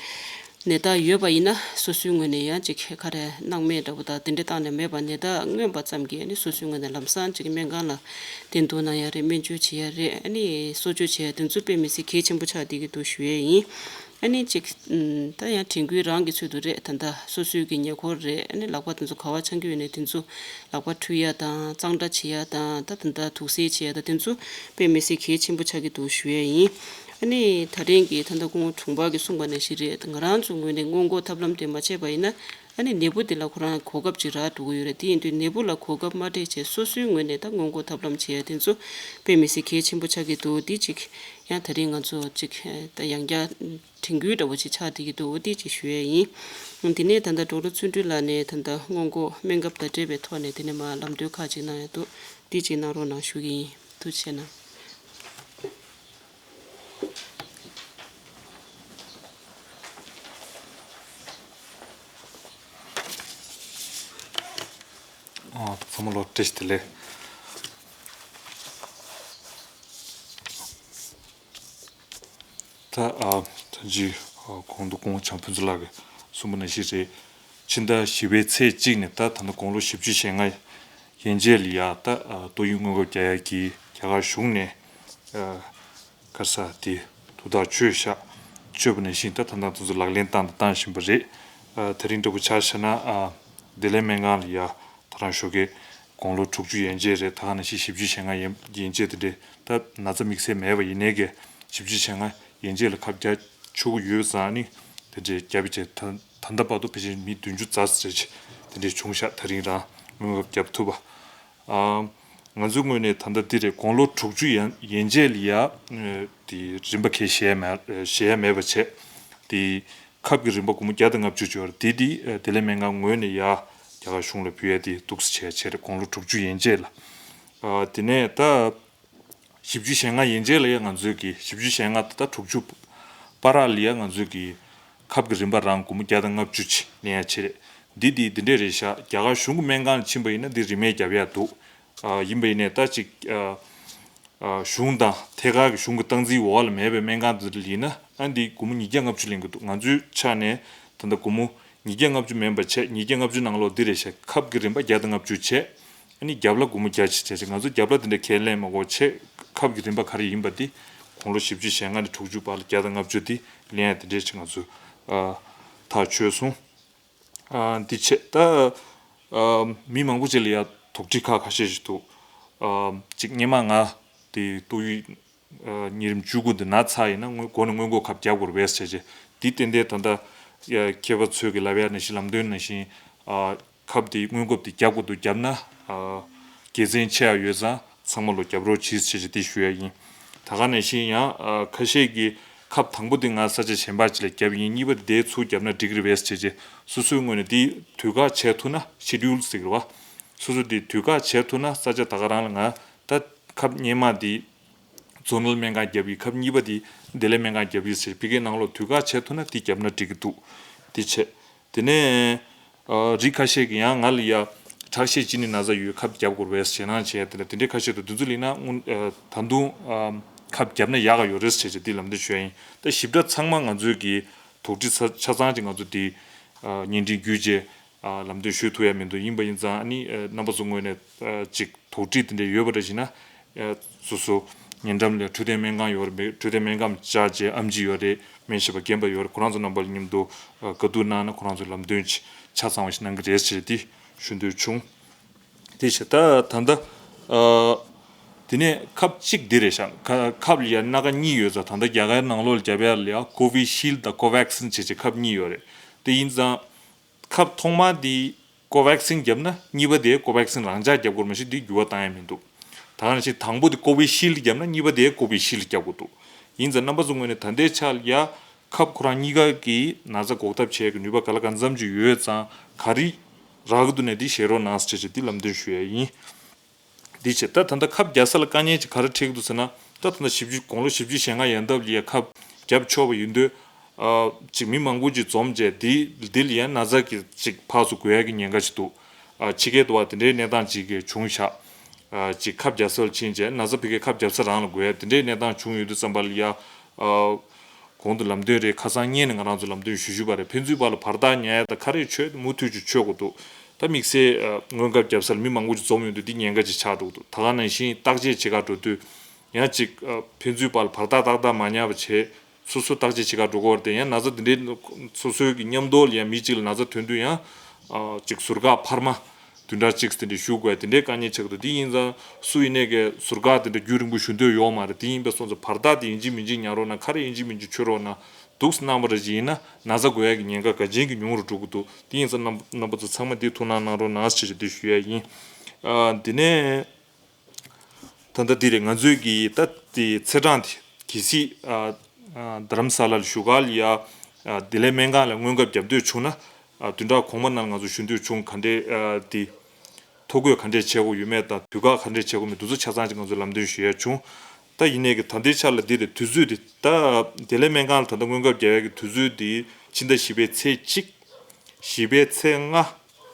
ནད་རྟགས་ཡོད་པ་ཡིན་ན་སོ་སོའི་ངོས་ནས་ཡང་གཅིག་ག་རེ་སྣང་མེད་འདྲ་པོ་དང་དེ་འདྲ་བཏང་ནས་མེད་པ། ནད་རྟགས་མངོན་པ་ཙམ་གྱིས་ཨ་ནི་སོ་སོའི་ངོས་ནས་ལམ་སང་གཅིག་སྨན་ཁང་ལ་གདན་འདྲེན་གནང་ཡ་རེད། སྨན་བཅོས་བྱེད་ཡ་རེད། ཨ་ནི་གསོ་བཅོས་བྱེད་ཡ་དེ་ཚོ་དཔེ་མི་སྲིད་གལ་ཆེན་པོ་ཆགས་བསྡད་ཀྱི་འདུག་ཞུ་ཡས་ཡིན། ཨ་ནི་གཅིག་ད་ཡང་དྲན་སྐུལ་རང་གི་ཚུལ་དུ་རེད། ད་ལྟ་སོ་སོའི་གི་ཉེ་འཁོར་རེད། ཨ་ནི་ལག་པ་དེ་ཚོ་ག་བ་འཆང་གི་ཡོད་ནའི་དེ་ཚོ་ལག་པ་འཁྲུ་ཡ་དང་གཙང་སྦྲ་བྱེད་ཡ་དང་། ད་ད་ལྟ་དུག་སེལ་བྱེད་ཡ་དང་དེ་ཚོ་དཔེ་མི་སྲིད་གལ་ཆེན་པོ་ཆགས་ཀྱི་འདུག་ཞུ་ཡས་ཡིན། ཨ་ནི་ད་རིང་གི་ད་ལྟ་སྐུ་ངོ་དྲུང་འཕར་གྱིས་གསུངས་པ་ནང་བཞིན་རེད། ང་རང་ཚོ་ངོས་ནས་སྔོན་འགོག་ཐབས་ལམ་དེ་མ་བྱས་པ་ཡིན་ན། ཨ་ནི་ནད་འབུ་དེ་ལ་ཁོ་རང་གོ་སྐབས་ཅིག་རག་འགྲོ་གི་ཡོད་རེད། དེ་ཡིན་དུས་ནད་འབུ་ལ་གོ་སྐབས་མ་སྤྲད་བྱས་སོ་སོའི་ངོས་ནས་ད་སྔོན་འགོག་ཐབས་ལམ་བྱེད་ཡ་དེ་ཚོ་དཔེ་མི་སྲིད་གལ་ཆེན་པོ་ཆགས་ཀྱི་འདུག་འདི་གཅིག་ཡང་ད་རིང་ང་ཚོ་གཅིག་ད་ཡང་བསྐྱར་དྲན་སྐུལ་འདྲ་བོ་ཅིག་ཆགས་བསྡད་ཀྱི་འདུག་འོ་འདི་ཅིག་ཞུ་ཡས་ཡིན། དེ་ནས་ད་ལྟ་ཌོག་ཊར་བརྩོན་འགྲུས་ལགས་ནས་ད་ལྟ་སྔོན་འགོག་སྨན་ཁབ་དང་འབྲེལ་བའི་ཐོག་ནས་དེ་ནས་མར་ལམ་སྟོན་ཁག་ཅིག་གནང་ཡ་འདུག་འདི་ཅིག་གནང་རོགས་གནང་ཞུ་གི་ཡིན། ཐུགས་རྗེ་གནང་། ཨ། ཚང་མ་ལོ་བཀྲ་ཤིས་བདེ་ལེགས། ད་ཨ་ད་ཅི་ཨ་གོང་དུ་སྐུ་ངོ་བྱམས་ཕུན་ཚོགས་ལགས་ཀྱིས་གསུངས་པ་ནང་བཞིན་རེད། ཕྱི་ཟླ་བཞི་པའི་ཚེས་གཅིག་ནས་ད་ད་ལྟ་དགུང་ལོ་བཞི་བཅུ་ཞེ་ལྔ་ཡན་ཆད་ལ་ཡ་ད་ཨ་ཏོག་དབྱིབས་སྔོན་འགོག་རྒྱག་ཡ་གི་རྒྱ་གར་གཞུང་ནས་ཨ་ག་རེ་ཟེར་དེ་ཐུགས་ཐག་ཆོད་ཤག་ཆོད་པ་ནང་བཞིན་ད་ད་ལྟ་དེ་ཚོ་ལག་ལེན་བསྟར་དང་བསྟར་བཞིན་པ་རེད། ཨ་དེ་རིང་འདྲ་པོ་ཆ་བཞག་ན་ཨ་བདེ་ལེགས་སྨན་ཁང་ལ་ཡ་ད་རང་ཞོགས་ཀས་དགུང་ལོ་དྲུག་ཅུ་ཡན་ཆད་རེད། ད་ག་ནང་བཞིན་བཞི་བཅུ་ཞེ་ལྔ་ཡན་ཡན་ཆད་དེ་འདྲས་ད་ན་ཚ་དམིགས་བསལ་མེད་པ་ཡིན་ནའི་གི་བཞི་བཅུ་ཞེ་ལྔ་ཡན་ཆད་ལ་ཁབ་རྒྱག་ཆོག་གི་ཡོད་ཙང་ནི་དེ་འདྲས་རྒྱབ་བྱས་ད་ད་ལྟ་བར་དུ་ཕལ་ཆེར་མི་བདུན་ཅུ་རྩ་ཙམ་རེ་དེ་འདྲས་བྱུང་ཤག་དེ་རིང་རང་སྔོན་ཁབ་རྒྱབ་ཐུབ་པ། ཨ་ང་ཚོའི་ངོས་ནས་ད་ལྟ་འདི་རེད། དགུང་ལོ་དྲུག་ཅུ་ཡན་ཡན་ཆད་ལ་ཡ་དེ་རིན་པ་ཁས་བཞེས་མེད་བཞེས་མེད་པ་བྱས་དེ། ཁབ་ཀྱི་རིན་པ་སྒོར་མོ་བརྒྱ་དང་ལྔ་བཅུ་ཅིག་ཡོད་རེད། དེ་དེ་བདེ་ལེགས་སྨན་ཁང་ངོས་ནས་ཡ་རྒྱ་གར་གཞུང་ལ་ཕུལ་ཡ་དེ་འདུག་སེ་བྱས་བྱས་རེད། དགུང་ལོ་དྲུག་ཅུ་ཡན་ཆད་ལ། ཨ་དེ་ནས་ད་བཞི་བཅུ་ཞེ་ལྔ་ཡན་ཆད་ལ་ཡ་ང་ཚོས་ཀྱི་བཞི་བཅུ་ཞེ་ལྔ་ད་ལྟ་དྲུག་ཅུ་བར་ལ་ཡ་ང་ཚོས་ཀྱི་ཁབ་ཀྱི་རིན་པ་རང་སྒོར་མོ་བརྒྱ་དང་ལྔ་བཅུ་ཅིག་ལེན་ཡ་བྱས་རེད། འདི་དེ་འདི་འདྲས་རེད་ཤག་རྒྱ་གར་གཞུང་གི་སྨན་ཁང་ལ་ཕྱིན་པ་ཡིན་ན་འདི་རིན་མེད་རྒྱབ་ཡ་འདུག་ཨ་ཡིན་པ་ཡིན་ནའི་ད་ཅིག་ཨ། ཨ་གཞུང་དང་ཐད་ཀར་གྱི་གཞུང་གི་སྟངས་འཛིན་འོག་ལ་མེད་པའི་སྨན་ཁང་དེ་ལ་ཡིན་ན་ཨ་འདི་སྒོར་མོ་ཉིས་བརྒྱ་ལྔ་བཅུ་ལེན་གྱི་འདུག་ང་ཚོའི་ཆ་ནས་ད་ལྟ་སྒོར་མོ་ཉིས་བརྒྱ་ལྔ་བཅུ་མིན་པ་བྱས། ཉིས་བརྒྱ་ལྔ་བཅུ་ནང་ལོགས་འདི་རེད་བྱས། ཁབ་ཀྱི་རིན་པ་བརྒྱ་དང་ལྔ་བཅུ་བྱས། ཨ་ནི་རྒྱབ་ལ་སྒོར་མོ་བརྒྱ་ཅིག་བྱས་བྱས། ང་ཚོ་རྒྱབ་ལ་དེ་འདྲ་ཁས་ལེན་མ་དགོས་བྱས། ཁབ་ཀྱི་རིན་པ་ག་རེ་ཡིན་པ་འདི་དགུང་ལོ་བཞི་བཅུ་ཞེ་ལྔ་ནས་དྲུག་ཅུ་བར་ལ་བརྒྱ་དང་ལྔ་བཅུ་འདི་ལེན་ཡ་དེ་འདྲས་ཅིག་ང་ཚོ་ཨ་ཐག་ཆོད་སོང་། ཨ་འདི་བྱས་ད་ཨ་མི་མང་པོ་ཅིག་ལ་ཡ་དོགས་འདྲི་ཁག་ཁ་ཤས་ཤིག་འདུག་ཨ་ཅིག་སྔོན་མ་ང་དེ་ཏོག་དབྱིབས་ཨ་གཉན་རིམས་བཅུ་དགུ་འདི་ན་ཚར་ཡིན་ན་སྔོན་འགོ་ནས་སྔོན་འགོག་ཁབ་རྒྱག་དགོས་རེད་པས་ཟེར་བྱས། འདི་ཏན་ཏན་ད་ལྟ་ཡ་མཁས་པ་ཚོས་ཀྱི་ལབ་ཡ་ནང་བཞིན་ལམ་སྟོན་ནང་བཞིན་ཨ་ཁབ་དེ་སྔོན་འགོག་དེ་རྒྱག་དགོས་འདུག་རྒྱབ་ན་ཨ་དགེ་མཚན་ཆེ་བ་ཡོད་ཙང་ཚང་མ་ལོ་རྒྱབ་རོགས་གྱིས་ཟེར་བྱས་དེ་ཞུ་ཡ་ཡིན། ད་ག་ནང་བཞིན་ཡང་ཨ་ཁ་ཤས་ཀྱིས་ཁབ་དང་པོ་དེ་ང་ས་ཆ་གཞན་པ་ཅིག་ལ་བརྒྱབ་ཡིན། གཉིས་པ་དེ་ཚུར་བརྒྱབ་ན་འགྲིག་གི་རེད་པས་ཟེར་བྱས། སོ་སོའི་ངོས་ནས་དེ་དུས་བཀག་བྱས་ཐུབ་ན་ཤེ་ཌིའུལ་ཟེར་གི་རེད་བ། སོ་སོ་དེ་དུས་བཀག་བྱས་ཐུབ་ན་ས་ཆ་ད་ག་རང་ལ་ང་ད་ཁབ་སྔོན་མ་དེ་ཛོ་ནལ་སྨན་ཁང་བརྒྱབ་ཡིན། ཁབ་གཉིས་པ་དེ་བདེ་ལེགས་སྨན་ཁང་བརྒྱབ་ཡིན་ཟེར་ཕ་གིའི་ནང་ལོགས་དུས་བཀག་བྱས་ཐུབ་ན་དེ་བརྒྱབ་ན་འགྲིག་གི་འདུག་དེ་བྱས། དེ་ནས་ཨ་རིགས་ཁ་ཤས་ཀྱིས་ཡང་ང་ལ་ཡ་ཁྲག་ཤེད་ཅི་ནས་ན་ཚ་ཡོད། ཁབ་བརྒྱབ་དགོས་རེད་པས་ཞེད་སྣང་བྱས། དེ་འདྲ་དེ་འདྲའི་ཁ་ཤས་འདུག་དེ་ཚོ་ལ་ཡིན་ན་སྔོན་ཨ་ད་དུང་ཨ་ཁབ་བརྒྱབ་ན་ཡག་ག་ཡོད་རེད་ཟེར་བྱས་དེ་ལམ་སྟོན་ཞུ་ཡ་ཡིན། ད་ཞིབ་ཕྲ་ཚང་མ་ང་ཚོས་ཀྱི་དོགས་འདྲི་ཆ་ཆ་ཚང་ཅིག་ང་ཚོ་དེ་ཨ་བརྙན་འཕྲིན་བརྒྱུད་བྱས་ཨ་ལམ་སྟོན་ཞུ་ཐུབ་ཡ་མི་འདུག་ཡིན་པ་ཡིན་ཙང་ཨ་ནི་ཨ་རྣམ་པ་ཚོ་ངོས་ནས་ཨ་ཅིག་དོགས་འདྲི་དེ་འདྲ་ཡོད་པ་འདྲ་ཞིག་ན། ཨ་སོ་སོ་ཉེ་འགྲམ་ལ་འཕྲོད་བསྟེན་སྨན་ཁང་ཡོད་རེད། འཕྲོད་བསྟེན་སྨན་ཁང་བཅར་བྱས་ཨེམ་ཆི་ཡོད་རེད། སྨན་ཞིབ་པ་རྒན་པ་ཡོད་རེད། ཁོ་རང་ཚོ་རྣམ་པ་ལ་མཉམ་དུ་ཨ་བཀའ་བསྡུར་གནང་ན་ཁོ་རང་ཚོས་ལམ་སྟོན་ཆ་ཆ་ཚང་བ་ཞིག་གནང་གི་རེད་ཟེར་དེ་ཞུ་འདོད་བྱུང་། དེ་བྱས་ད་ད་ལྟ་ཨ་དེ་ནས་ཁབ་གཅིག་འདི་རེད་ཤག་ཁ་ཁབ་ལ་ཡ་སྣ་ཁ་གཉིས་ཡོད་ཙང་། ད་ལྟ་རྒྱ་གར་ནང་ལོགས་ལ་རྒྱབ་ཡ་ལ་ཡ་ཀོ་བི་ཤིལ་དང་ཀོ་ཝེག་སིན་བྱས་བྱས་ཁབ་གཉིས་ཡོད་རེད། དེ་ཡིན་ཙང་། ཁབ་ཐོག་མ་དེ་ཀོ་ཝེག་སིན་བརྒྱབ་ན་གཉིས་པ་དེ་ཀོ་ཝེག་སིན་རང་འཇགས་བརྒྱབ་དགོས་རེད། མ་གཞི་དེ་འགྱུར་བ་བཏང་ཡ་མི་འདུག་ད་ག་ནང་བཞིན་དང་པོ་དེ་ཀོ་བི་ཤིལ་བརྒྱབ་ན་གཉིས་པ་དེ་ཀོ་བི་ཤིལ་བརྒྱབ་དགོས་འདུག་ཡིན་ཙང་རྣམ་པ་ཚོ་ངོས་ནས་ད་ལྟའི་ཆ་ལ་ཡ་ཁབ་ཁོ་རང་གཉིས་ཀ་གིས་ན་ཚ་འགོག་ཐབས་བྱེད་ཀྱི་ནུས་པ་ག་ལ་གང་འཚམ་ཅིག་ཡོད་ཙང་ག་རེ་རག་གི་འདུག་ནས་དེ་བཤད་རོགས་གནང་ཟེར་བྱས་དེ་ལམ་སྟོན་ཞུ་ཡ་ཡིན། འདི་བྱས་ད་ད་ལྟ་ཁབ་རྒྱག་ས་ལ་དཀའ་ངལ་ཅིག་ག་རེ་འཕྲད་ཀྱི་འདུག་ཟེར་ན། ད་ད་ལྟ་བཞི་བཅུ་དགུང་ལོ་བཞི་བཅུ་ཞེ་ལྔ་ཡན་འདབས་ལ་ཡ་ཁབ་བརྒྱབ་ཆོག་པ་ཡིན་དུས། ཨ་ཅིག་མི་མང་པོ་ཅིག་འཛོམས་བྱས་འདི་འདི་ལ་ཡ་ན་ཚ་གི་ཅིག་ཕར་ཚུར་འགོས་ཡ་གི་ཉེན་ཁ་ཅིག་འདུག་ཨ་ཕྱི་རྒྱལ་དུ་བ་དེ་འདྲའི་གནས་སྟངས་ཅིག་གི་བྱུང་ཤག་ཨ་ཅིག་ཁབ་རྒྱག་ས་ལ་ཕྱིན་བྱས་ན་ཚ་ཕ་གིའི་ཁབ་རྒྱབ་ས་རང་ལ་འགོས་ཡ་དེ་འདྲའི་གནས་སྟངས་བྱུང་ཡོད་དུས་ཙམ་པ་ལ་ཡ། ཨ། གོང་དུ་ལམ་སྟོན་རེད། ཁ་སང་སྔོན་ནས་ང་རང་ཚོ་ལམ་སྟོན་ཞུ་ཞུས་པ་རེད། ཕན་ཚུན་བར་ལ་བར་ཐག་ཉར་ཡ་དང་ག་རེ་ཆོད་མུ་མཐུད་ཅིག་ཆོད་དགོས་འདུག་ད་དམིགས་བསལ་ཨ་སྔོན་ཁབ་རྒྱབ་སར་མི་མང་པོ་ཅིག་འཛོམས་ཡོང་དུས་འདི་ཉེན་ཁ་ཅིག་ཆགས་འགྲོ་གི་འདུག་ད་ག་ནང་བཞིན་བརྟག་དཔྱད་བྱེད་གར་འགྲོ་དུས་ཡང་ཅིག་ཨ་ཕན་ཚུན་བར་ལ་བར་ཐག་ཏག་ཏག་མ་ཉར་བ་བྱས། སོ་སོ་བརྟག་དཔྱད་བྱེད་གར་འགྲོ་དགོས་པ་རེད་དེ། ཡང་ན་ཚ་འདི་འདྲའི་སོ་སོའི་གི་མཉམ་དུ་ལ་ཡང་མི་གཅིག་ལ་ན་ཚ་ཐོན་དུས་ཡང་ཨ་ཅིག་ཟུར་བཀག་འཕར་མ། བདུན་ཕྲག་གཅིག་དེ་འདྲའི་བཞུགས་དགོས་དེ་འདྲའི་དཀའ་ངལ་ཆགས་འདུག་དེ་ཡིན་ཙང་སུ་ཡིན་ནའི་གི་ཟུར་བཀག་དེ་འདྲ་རྒྱུན་རིང་པོ་ཞུ་འདོད་ཡོད་མ་རེད། དེ་ཡིན་པས་སོང་ཙང་བར་ཐག་དེ་ཡིན་གཅིག་མིན་གཅིག་ཉར་རོགས་གནང་། ཁ་རེ་ཡིན་གཅིག་མིན་གཅིག་ཆོད་རོགས་གནང་། འདུག་སེ་གནང་བ་རེད་ཅིག་ཡིན་ན་ན་ཚ་འགོས་ཡ་གི་ཉེན་ཁ་ག་ཅན་གྱི་ཉུང་རུ་འགྲོ་གི་འདུག་དེ་ཡིན་ཙང་རྣམ་རྣམ་པ་ཚོ་ཚང་མ་དེ་ཐུགས་སྣང་གནང་རོགས་གནང་ཞེས་དེ་ཞུ་ཡ་ཡིན། ཨ་དེ་ནས། ད་ལྟ་འདི་རེད། ང་ཚོའི་གི་ད་དེ་ཚེས་གྲངས་དེ་གལ་སྲིད་ཨ་ཨ་རྡ་རམ་ས་ལ་ལ་བཞུགས་སྒར་ལ་ཡ་ཨ་བདེ་ལེགས་སྨན་ཁང་ལ་སྔོན་ཁབ་རྒྱབ་འདོད་བྱུང་ན། ཨ་བདུན་ཕྲག་གོང་མ་ནང་ལ་ང་ཚོ་ཞུ་འདོད་བྱུང་། ག་འདྲས་ཨ་དེ་ཐོ་འགོད་ག་འདྲས་བྱེད་དགོས་ཡོད་མེད་དང་དུས་བཀག་ག་འདྲས་བྱེད་དགོས་མེད་དེ་ཚོ་ཆ་ཚང་ཅིག་ང་ཚོ་ལམ་སྟོན་ཞུ་ཡ་བྱུང་། ད་ཡིན་ནའི་གི་ད་ལྟའི་ཆ་ལ་འདི་རེད། དུས་ཚོད་དེ་ད་བདེ་ལེགས་སྨན་ཁང་ལ་ད་ལྟ་སྔོན་ཁབ་རྒྱག་ཡ་གི་དུས་ཚོད་དེ་ཕྱི་ཟླ་བཞི་པའི་ཚེས་གཅིག་བཞི་པའི་ཚེས་ལྔ།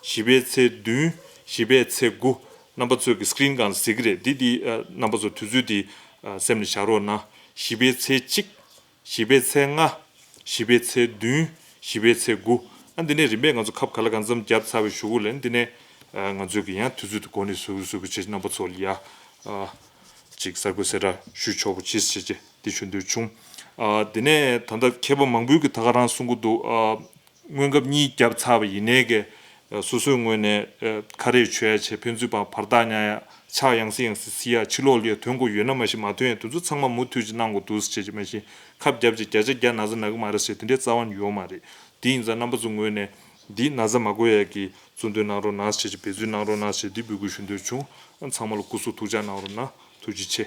བཞི་པའི་ཚེས་བདུན། བཞི་པའི་ཚེས་དགུ། རྣམ་པ་ཚོས་ཀྱི་སི་ཀི་རིན་སྒང་ལ་གཟིགས་ཀྱི་རེད། འདི་འདི་ཨ་རྣམ་པ་ཚོ་དུས་ཚོད་འདི་ཨ་སེམས་ལ་བཞག་རོགས་གནང་། བཞི་པའི་ཚེས་གཅིག་བཞི་པའི་ཚེས་ལྔ། བཞི་པའི་ཚེས་བདུན། བཞི་པའི་ཚེས་དགུ། ཨ་འདི་ནས་རིམ་པས་ང་ཚོ་ཁབ་ག་ལ་གང་འཚམ་བརྒྱབ་ཚར་བའི་གཞུག་གུ་ལ་འདི་ནས་ང་ཚོས་ཀྱི་ཡང་དུས་ཚོད་དེ་འགོར་ནས་བཟོ་གི་བཟོ་གི་བྱེད་རྣམ་པ་ཚོ་ལ་ཡ་ཅིག་གསར་འགོད་གསལ་བསྒྲགས་ཞུ་ཆོག་པ་ཅིག་བྱེད་ཅེས་འདི་ཞུ་འདོད་བྱུང་། ཨ་དེ་ནས་ད་ལྟ་མཁས་པ་མང་པོས་ཀྱི་ད་ག་རང་གསུང་གི་འདུག་ཨ་སྔོན་ཁབ་གཉིས་བརྒྱབ་ཚར་བ་ཡིན་ནའི་གི་སོ་སོའི་ངོས་ནས་ཁ་རས་མཆོད་ཡ་བྱས། ཕན་ཚུན་བར་བར་ཐག་ཉར་ཡ། ཕྱག་ཡང་སེ་ཡང་སེ་བསིལ་ཡ། ཕྱི་ལོགས་ལ་ཐོན་དགོས་ཡོད་ན་མ་གཞི་མ་ཐོན་ཡ་དེ་ཚོ་ཚང་མ་མུ་མཐུད་ཅིག་གནང་དགོས་འདུག་ཟེར་བྱས་ཅིག་མ་གཞི་ཁབ་བརྒྱབ་ཅིག་བརྒྱ་ཆ་བརྒྱ་ན་ཚ་ན་གི་མ་རེད་ཟེར་དེ་འདྲའི་རྩ་བ་ནས་ཡོད་མ་རེད། དེ་ཡིན་ཙང་རྣམ་པ་ཚོ་ངོས་ནས་འདི་ན་ཚ་མ་འགོ་ཡ་གི་གཙོ་འདོན་གནང་རོགས་གནང་ཟེར་བྱས་ཅིག་འབད་བརྩོན་གནང་རོགས་གནང་ཟེར་འདི་འབོད་སྐུལ་ཞུ་འདོད་བྱུང་། ཚང་མ་ལ་སྐུ་གཟུགས་ཐུགས་ཅག་གནང་རོགས་གནང་། ཐུགས་རྗེ་ཆེ།